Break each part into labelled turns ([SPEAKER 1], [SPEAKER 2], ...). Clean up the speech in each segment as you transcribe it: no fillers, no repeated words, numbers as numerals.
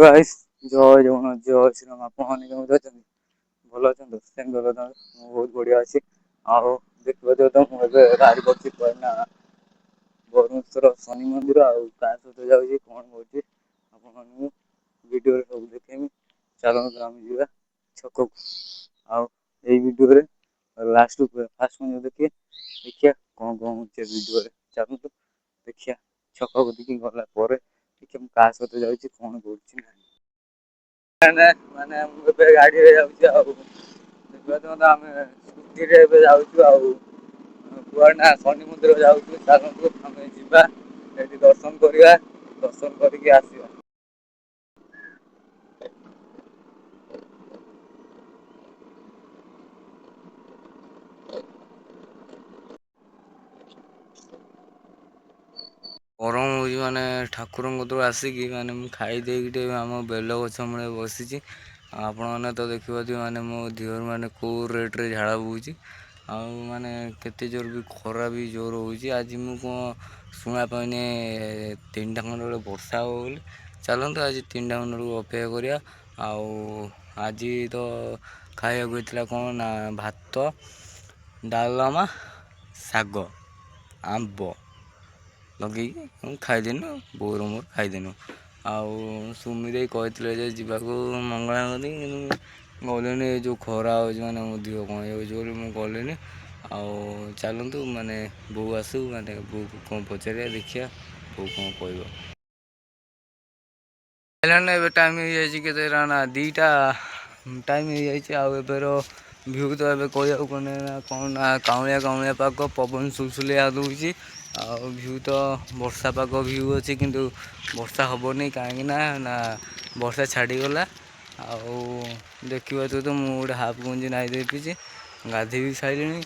[SPEAKER 1] Guys, ଜୟ ଜଗନ୍ନାଥ, ଜୟ ଶ୍ରୀରାମ। ଆପଣମାନେ କେମିତି ଅଛନ୍ତି? ଭଲ ଅଛନ୍ତି? ସେମିତି ଭଲ ଅଛନ୍ତି। ମୁଁ ବହୁତ ବଢ଼ିଆ ଅଛି। ଆଉ ଦେଖିପାରୁଥିବେ ତ, ମୁଁ ଏବେ ବାହାରି ପଡ଼ିଛି କୁଆଡ଼େ ନା ବରୁଣେଶ୍ୱର ଶନି ମନ୍ଦିର। ଆଉ କାହା ସହିତ ଯାଉଛି, କ'ଣ କରୁଛି, ଆପଣମାନଙ୍କୁ ଭିଡ଼ିଓରେ ସବୁ ଦେଖେଇବି। ଚାଲନ୍ତୁ, ଆମେ ଯିବା ଛକକୁ। ଆଉ ଏଇ ଭିଡ଼ିଓରେ ଲାଷ୍ଟ ଫାଷ୍ଟ ପର୍ଯ୍ୟନ୍ତ ଦେଖିବେ। ଦେଖିବା କ'ଣ କ'ଣ ହେଉଛି ଏ ଭିଡ଼ିଓରେ। ଚାଲନ୍ତୁ ଦେଖିବା, ଛକକୁ ଦେଖିକି ଗଲା ପରେ ଦେଖିବା ମୁଁ କାହା ସହିତ ଯାଉଛି, କ'ଣ କରୁଛି। ନାହିଁ ମାନେ ମୁଁ ଏବେ ଗାଡ଼ିରେ ଯାଉଛି। ଆଉ ଦେଖିପାରୁଥିବେ ତ, ଆମେ ସ୍କୁଟିରେ ଏବେ ଯାଉଛୁ। ଆଉ କୁଆଡ଼େ ନା ଶନି ମନ୍ଦିର ଯାଉଛୁ। ଚାଲନ୍ତୁ, ଆମେ ଯିବା, ଏଠି ଦର୍ଶନ କରିବା, ଦର୍ଶନ କରିକି ଆସିବା।
[SPEAKER 2] ଗରମ ହେଉଛି। ମାନେ ଠାକୁରଙ୍କ କତୁରୁ ଆସିକି ମାନେ ମୁଁ ଖାଇ ଦେଇକି ଟିକେ ଆମ ବେଲ ଗଛ ମୂଳେ ବସିଛି। ଆଉ ଆପଣମାନେ ତ ଦେଖିପାରୁଥିବେ, ମାନେ ମୋ ଦେହରୁ ମାନେ କେଉଁ ରେଟ୍ରେ ଝାଳ ବୋହୁଛି ଆଉ ମାନେ କେତେ ଜୋର ବି ଖରା ବି ଜୋର ହେଉଛି। ଆଜି ମୁଁ କ'ଣ ଶୁଣା ପାଇନି 3ଟା ଖଣ୍ଡେ ବେଳେ ବର୍ଷା ହେବ ବୋଲି। ଚାଲନ୍ତୁ, ଆଜି 3ଟା ଖଣ୍ଡେ ବେଳକୁ ଅପେକ୍ଷା କରିବା। ଆଉ ଆଜି ତ ଖାଇବାକୁ ହେଇଥିଲା କ'ଣ ନା ଭାତ, ଡାଲମା, ଶାଗ, ଆମ୍ବ ଲଗେଇକି ମୁଁ ଖାଇଦେନୁ, ବୋଉର ମୋର ଖାଇଦେନୁ। ଆଉ ସୁମି ଦେଇ କହିଥିଲେ ଯେ ଯିବାକୁ ମଙ୍ଗଳା କତିକି, କିନ୍ତୁ ଗଲିନି। ଏ ଯେଉଁ ଖରା ହେଉଛି, ମାନେ ମୋ ଦେହ କ'ଣ ହେଇଯାଉଛି ବୋଲି ମୁଁ ଗଲିନି। ଆଉ ଚାଲନ୍ତୁ, ମାନେ ବୋଉ ଆସୁ, ମାନେ ବୋଉକୁ କ'ଣ ପଚାରିବା, ଦେଖିବା ବୋଉ କ'ଣ କହିବ। ହେଲାଣି ଏବେ ଟାଇମ୍ ହେଇଯାଇଛି କେତେ ନା 2ଟା ଟାଇମ୍ ହେଇଯାଇଛି। ଆଉ ଏବେର ଭିଉ ତ ଏବେ କହିବାକୁ କ'ଣ ନା କ'ଣ ନା କାଉଁଳିଆ କାଉଁଳିଆ ପାଗ, ପବନ ସୁଲସୁଲିଆ ଦେଉଛି। ଆଉ ଭିଉ ତ ବର୍ଷା ପାଗ ଭିଉ ଅଛି, କିନ୍ତୁ ବର୍ଷା ହେବନି, କାହିଁକି ନା ନା ବର୍ଷା ଛାଡ଼ିଗଲା। ଆଉ ଦେଖିପାରୁଥିବେ ତ, ମୁଁ ଗୋଟେ ହାଫ୍ ଗଞ୍ଜି ନାଇ ଦେଇଛି, ଗାଧୋଇ ବି ସାରିଲିଣି।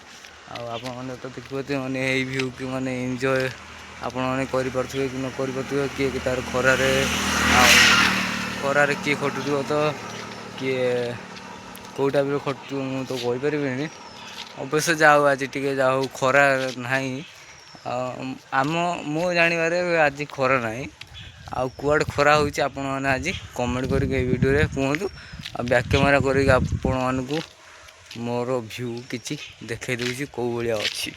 [SPEAKER 2] ଆଉ ଆପଣମାନେ ତ ଦେଖିପାରୁଥିବେ, ମାନେ ଏଇ ଭିଉକି ମାନେ ଏନ୍ଜୟ ଆପଣମାନେ କରିପାରୁଥିବେ କି ନ କରିପାରୁଥିବେ। କିଏ କି ତାର ଖରାରେ, ଆଉ ଖରାରେ କିଏ ଖଟୁଥିବ ତ କିଏ କେଉଁ ଟାଇପ୍ର ଖଟୁଥିବ, ମୁଁ ତ କହିପାରିବିନି। ଅବଶ୍ୟ ଯାହା ହଉ, ଆଜି ଟିକେ ଯାହା ହଉ ଖରା ନାହିଁ। ଆଉ ଆମ ମୋ ଜାଣିବାରେ ଆଜି ଖରା ନାହିଁ। ଆଉ କୁଆଡ଼େ ଖରା ହେଉଛି, ଆପଣମାନେ ଆଜି କମେଣ୍ଟ କରିକି ଏଇ ଭିଡ଼ିଓରେ କୁହନ୍ତୁ। ଆଉ ବ୍ୟାକ୍ କ୍ୟାମେରା କରିକି ଆପଣମାନଙ୍କୁ ମୋର ଭ୍ୟୁ କିଛି ଦେଖାଇ ଦେଉଛି କେଉଁ ଭଳିଆ ଅଛି।